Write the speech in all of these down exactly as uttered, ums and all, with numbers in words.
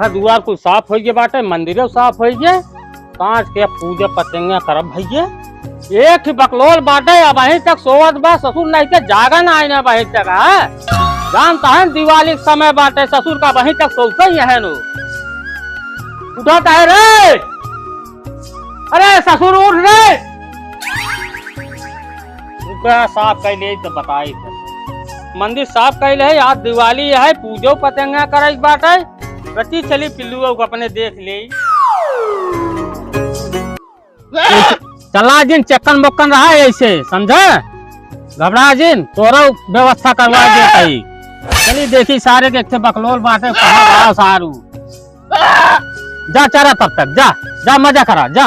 दुआर कुल साफ होइ गए बाटे, मंदिरो साफ होइ गए। सांझ के पूजा पतंगा करब भइया। एक ही बकलोल बाटे, अबहीं तक सोवत बा, ससुर नहीं के जागा ना आइन अबहीं तक, हाँ? जानता है दिवाली के समय बाटे, ससुर का अबहीं तक सोवते ही है नो। उठत है रे, अरे ससुर उठ रे। रुका, साफ कइ ले तो बताई। मंदिर साफ कइ ले, आज दिवाली है, पूजो पतंगा करे के बाटे। रति चली पिल्लू को अपने देख ले। चला जिन, चक्कन बक्कन रहा ऐसे, समझा? घबरा जिन, तोरा व्यवस्था करवा दे कहीं। चली देखी सारे के एक ठे बकलोल बाटे, कहाँ बा सारू। जा चरा तब तक, जा, जा मजा करा, जा।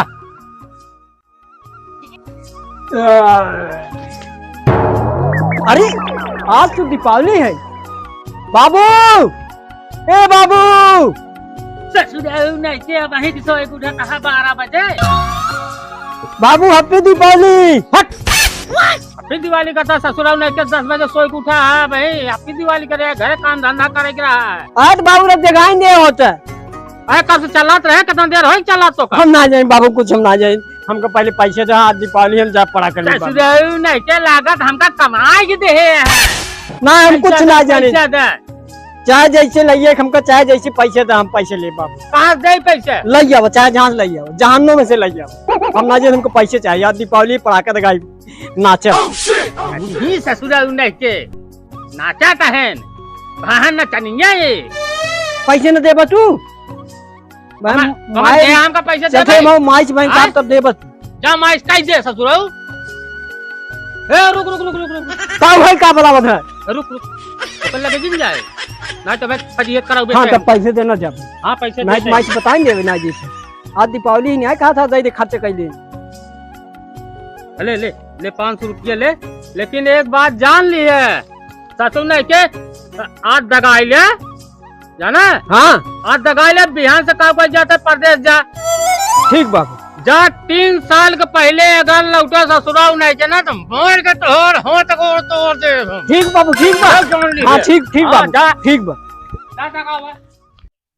अरे, आज तो दीपावली है। बाबू, ए बाबू। ससुराल नहीं के अबहीं सोए के उठा कहाँ बारह बजे। बाबू, happy दीपावली। हट। Happy दिवाली का था ससुराल नहीं के दस बजे सोए के उठा है भाई। Happy दिवाली करे, घर काम धंधा करे के रहा है। आज बाबू रे जगाई नहीं होता। अरे कब से चलात रहे, कितना देर होई चलात तो का? हम ना जाए बाबू, कुछ हम ना जाए। हमका पहले पैसे दे, आज दीपावली हम जा पड़ा कर ले बाबू। ससुराल नहीं के लागत हमका कमाई के दे है। ना, हम पैसा कुछ दे, ना जाने। पैसा दे। चाहे जैसे लइए हमका, चाहे जैसे पैसे दे, हम पैसे ले बाबू। कहाँ से दे पैसे? लइ आओ, चाहे जहाँ से लइ आओ, जहानों में से लइ आओ। हम ना जाए, हमको पैसे चाहिए। आज दीपावली पड़ाका दगाई, नाचे। बूढ़ी ससुराल नहीं के। नाचा तहन, बहन नचनिया ये। पैसे न देबा तू? मैं हमार, हमार माई, दे हमका पैसे दे चथे भाई। मऊ माई से बैंक हाँ? काट तब देबा तू। जा माई से कह दे ससुराऊ। ए, रुक, रुक, रुक, रुक, रुक। का भाई का बोलावत है? रुक, रुक। अपन लगे जिन जाए। ना तो मैं फजीहत कराऊ हाँ, बेटे। तब पैसे देना जब। हाँ, पैसे नहीं दे तो दे। माई से बताएंगे ना जी से। आज दीपावली ही नहीं आया, कहा था दे दे खर्च कर दे। ले, ले, ले पाँच सौ रुपया ले, लेकिन एक बात जान ली है, ससुर नहीं के आज दगाई ले, जाना? हाँ। आज दगाई ले, बिहान से का कोई जाता है परदेश जा। ठीक बाबू। जा तीन साल के पहले अगर लौटा ससुराल नहीं के ना तो मोड़ के तोड़, होंठ गोड़ तोड़ दे हम। ठीक बाबू, ठीक बा। सब जान ली हाँ, है। ठीक, ठीक हाँ, बाबू, जा। ठीक बा। जा दगावा।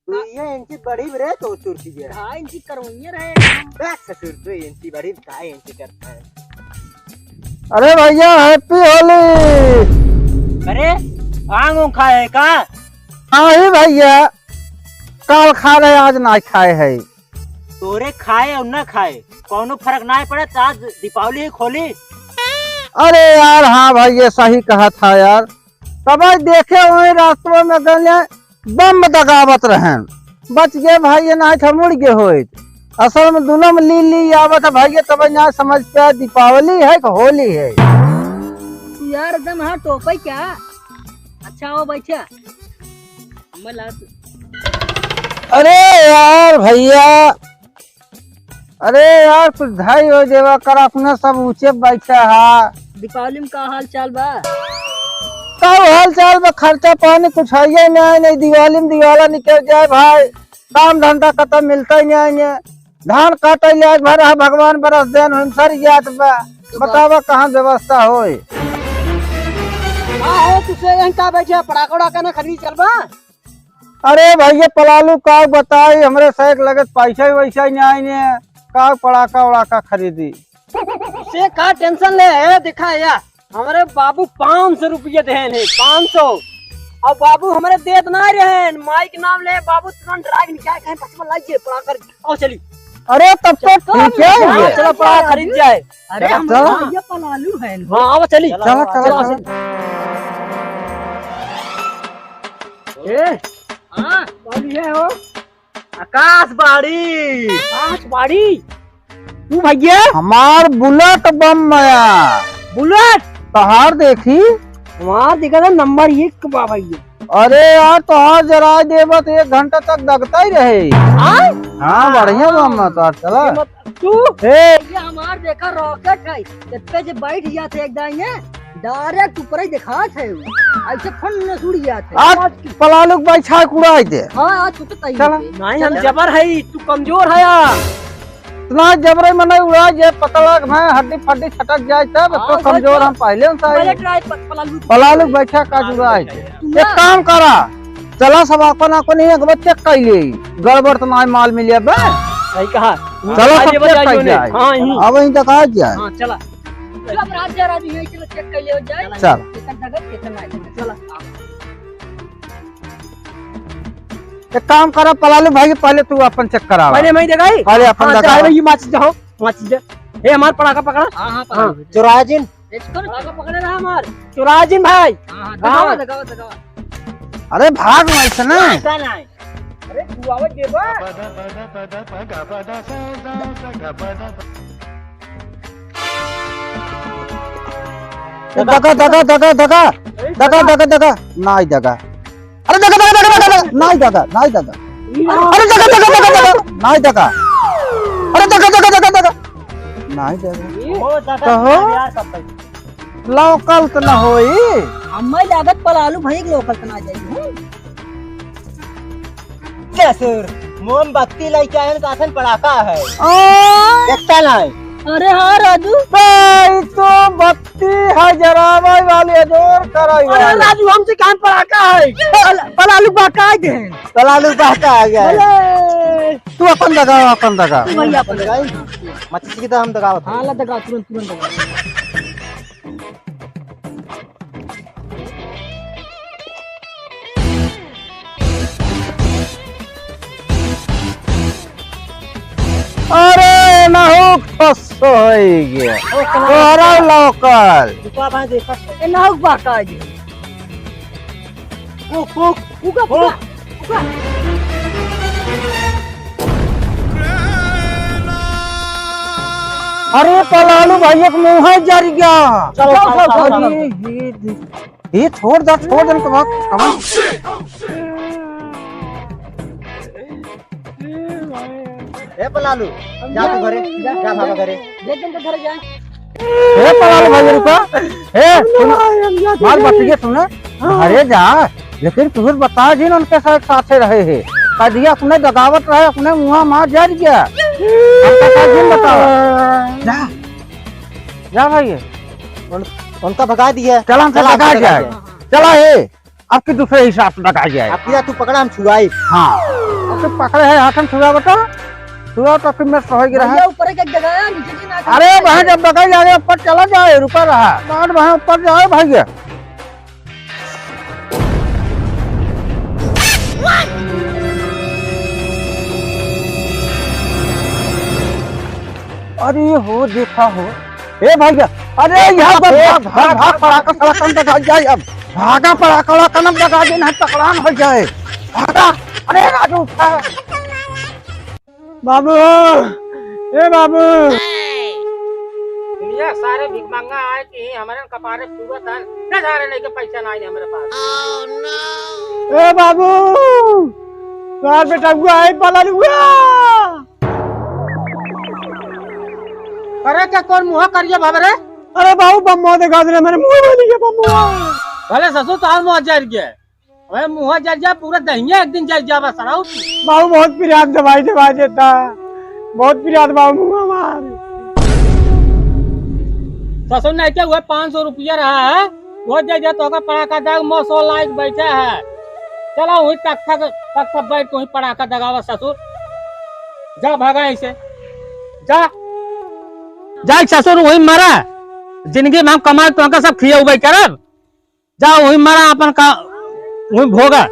दुइये इंची बढ़ी रे तो तुरती है। ढाई इंची करवइये रहे। बैक ससुर दुई इंची बढ़ी, ढाई इंची करता है। अरे भैया, happy होली। अरे, भांग उंग खाए है का? हाँ ही भैया, काल खा रहे, आज ना खाए है। तोरे खाए और ना खाए, कौनो फर्क ना पड़े, आज दीपावली है, होली। अरे यार, हाँ भैया, सही कहा था यार। तब देखे वही रास्तवा में गले बम दगावत रहन, बच गए भाई, ये नाहीं तो मुड़ गए होइत। असल में दोनों में ली ली आवत है भाई, तब ना समझ पे आए, दीपावली है कि होली है। यार एकदम हाँ टोपे क्या? अच्छा हो बैठा। मैं ला अरे यार भैया, अरे यार, कुछ धाई हो जेवा कर, अपने सब ऊंचे बैठे हा। दीपावली में का हाल चाल बा? का हाल चाल बा? खर्चा पानी कुछ है ही नहीं, नहीं दिवाली में दिवाला निकल जाए भाई, काम धंधा कतौ मिलता ही नहीं है। धान काटे ले आज भर है, भगवान बरस देन हम सर जात बा। बतावा कहाँ व्यवस्था होए? हाँ हो, तुसे यहीं का बैठे, पड़ाका उड़ाका ना खरीद चलबा? अरे भैया पलालू का बताई, हमरे साइक लगे पैसा ही वैसा ही नहीं आइने, का पड़ाका उड़ाका खरीदी। से का tension ले है, देखा या हमरे बाबू पाँच सौ रुपया देन है, पाँच सौ। और बाबू हमरे देत ना रहे, माई के नाम ले बाबू तुरंत राग निकाल कहीं पचपन लाइए पड़ाका। आओ चली। अरे तब तो चलो, ठीक है चलो, ये। चलो, पड़ा खरीद जाए। अरे, चलो, हम चलो। भैया पलालू हैं। हाँ, आओ चली। चलो, चलो, चलो, चलो। ए, हाँ, कौन ये हो? आकाश बाड़ी। आकाश बाड़ी? तू भैया? हमार बुलेट बम मया। बुलेट? तोहार देखी। हमार देखा था नंबर एक बा भैया। अरे यार, तोहार जराय देबा तो एक घंटा तक दगता ही रहे। आय? हाँ, बढ़िया बा, मैं तो चला। ये मत, तू? ए। ये हमार देखा रॉकेट है, इस पे जे बैठ जाते एक दाई है, direct ऊपर ही दिखात है, ऐसे फन से उड़ जाते। आज पलालू के बैठा के उड़ाई दे। हाँ, आज तू तो तैयार चला। है। नहीं, हम चला। जबर है, तू कमजोर है यार। इतना जबरे में नहीं उड़ा, जे पतला के भाई हड्डी फड्डी छटक जाए तब, हाँ, तो कमजोर हम पहले उनसे पहले आए। Try प-, पलालू। पलालू बैठा का जुड़ा है। तू एक ना। काम करा, चला सब अपन अपन ही एक बार check कर ले, गड़बड़ तो नाहीं माल मिले बे। सही कहा। चला सब check कर जाए। हाँ, यहीं। अब वहीं देखा जाए। हाँ, चला। चुप रह जा राजू, यहीं चलो check कर ले जाए। चल। कितना जगह, कितना है, चला। एक काम करा पलालू भाई, पहले तू अपन check करा। पहले मैं देखाई? पहले अपन हाँ, देखा। जा भाई, ये माचिस जाओ, माचिस जा। ए, हमार पड़ाका पकड़ा। हाँ, हाँ, हाँ। पकड़ा। चुराजिन। पड़ाका पकड़े रहा हमार। चुराजिन भाई। हाँ, हाँ, हाँ। दगावा, दगावा, दगावा। अरे भाग वहीं से ना। का ना है? अरे तू आवे देबा। दगा, दगा, दगा, दगा। दगा, दगा, दगा। नाहीं दगा। अरे दगा, दगा, दगा, दगा, दगा। नाहीं दगा, नाहीं दगा। अरे दगा, दगा, दगा, दगा। नाहीं दगा। अरे दगा, दगा, दगा, दगा। नाहीं दगा। ओ, दगा, कहो। यार, सब भाई। लौकल त न होई। हमें लागत पलालू भाई के लौकल त ना जाई, हम्म। ससुर, मोमबत्ती लेके आए हैं, कासन पड़ाका है। आ? देखता नहीं। अरे हाँ राजू। भाई तो बत्ती है जरावे वाली, जोर कराई अरे वाली। राजू, हमसे कहाँ पड़ाका है? पल-, पलालू बहकाई दे। पलालू बहका आ गया है। अरे। तू अपन दगा, अपन दगा। तू भैया अपन दगा। मच्छी की तो हम दगावत हाँ, ला दगा, तुरंत, तुरंत दगा। अरे, नाहुक फंस होई गया। ओ, कला- तोहरा लौकल। रुका भाई, देखा। ए, नाहुक बा का जी? फूक, फूक, फूका, फूक। फूका, फूका। अरे पलालू भैया के मुंह है जर गया। चलो, चलो, चलो, चलो। अरे, ये, ये, ये छोड़ दे, छोड़ दे, कमा, कमा। ए पलालू, जा तू घरे, जा भागा घरे। देख इनके घरे जाए। ए पलालू भाई रुका। ए, सुन, हम जाते हमार नहीं। बतिया सुन। हाँ। घरे जा, लेकिन तुझे बता जिन उनके साथ साथे रहे है। कदिया अपने दगावत रहे, अपने मुंह मार जर गया। हमका का जिन बतावा। जा, जा भाई। उन-, उनका भगा दिया। चला, हम चला, दगा जाए। चला ए। अब की दूसरे हिसाब से दगा जाए। अब किया तू पकड़ा, हम छुआई। हाँ। अब तू पकड़े है, हाथ में छुआ बता। छुआ तो फिर मैं सही गिरा है। भैया, ऊपर एक जगह है, नीचे की ना अरे वहाँ जब दगाई जाए, ऊपर चला जाए, रुका रहा। बाद वहाँ ऊपर जाए भैया। अरे हो देखा हो। ए भैया, अरे यहाँ पर ए, भाग, भाग, भाग, पड़ाका, पड़ाका, कम दगा जाए अब। भागा पड़ाका, कम दगा दे, नहीं पकड़ान हो जाए। भागा, अरे राजू उठा। बाबू, ए बाबू। दुनिया सारे भिखमंगा आए कि हमरे कपारे सूरत है, न सारे नहीं के पैसा ना आए हमरे पास। ए बाबू, तोहार बेटा हुआ है, पलल हुआ। अरे, क्या कौन मुँह करिया भाग रे? अरे बाबू, बम्मो देखा दे रे, मेरे मुँह में नहीं है बम्मो। भले ससुर, तो मुँह जर गया। अबे मुँह जर जा, पूरा दहिया एक दिन जर जाबा सराऊ। बाबू, बहुत पिरात दवाई दवाई देता, बहुत पिरात बाबू मुँह मार। ससुर नहीं के हुए पाँच सौ रुपया रहा है, वो दे दे तो का पड़ाका दाग मो सौ लाइक बैठा है। चला वही तख्ता के, तख्ता बैठ के वही पड़ाका दगावा ससुर। जा भागा ऐसे। जा। जा ससुर वही मरा। जिंदगी में हम कमाए तो का सब खिया उबाई करब। जा वही मरा अपन का, वही भोगा।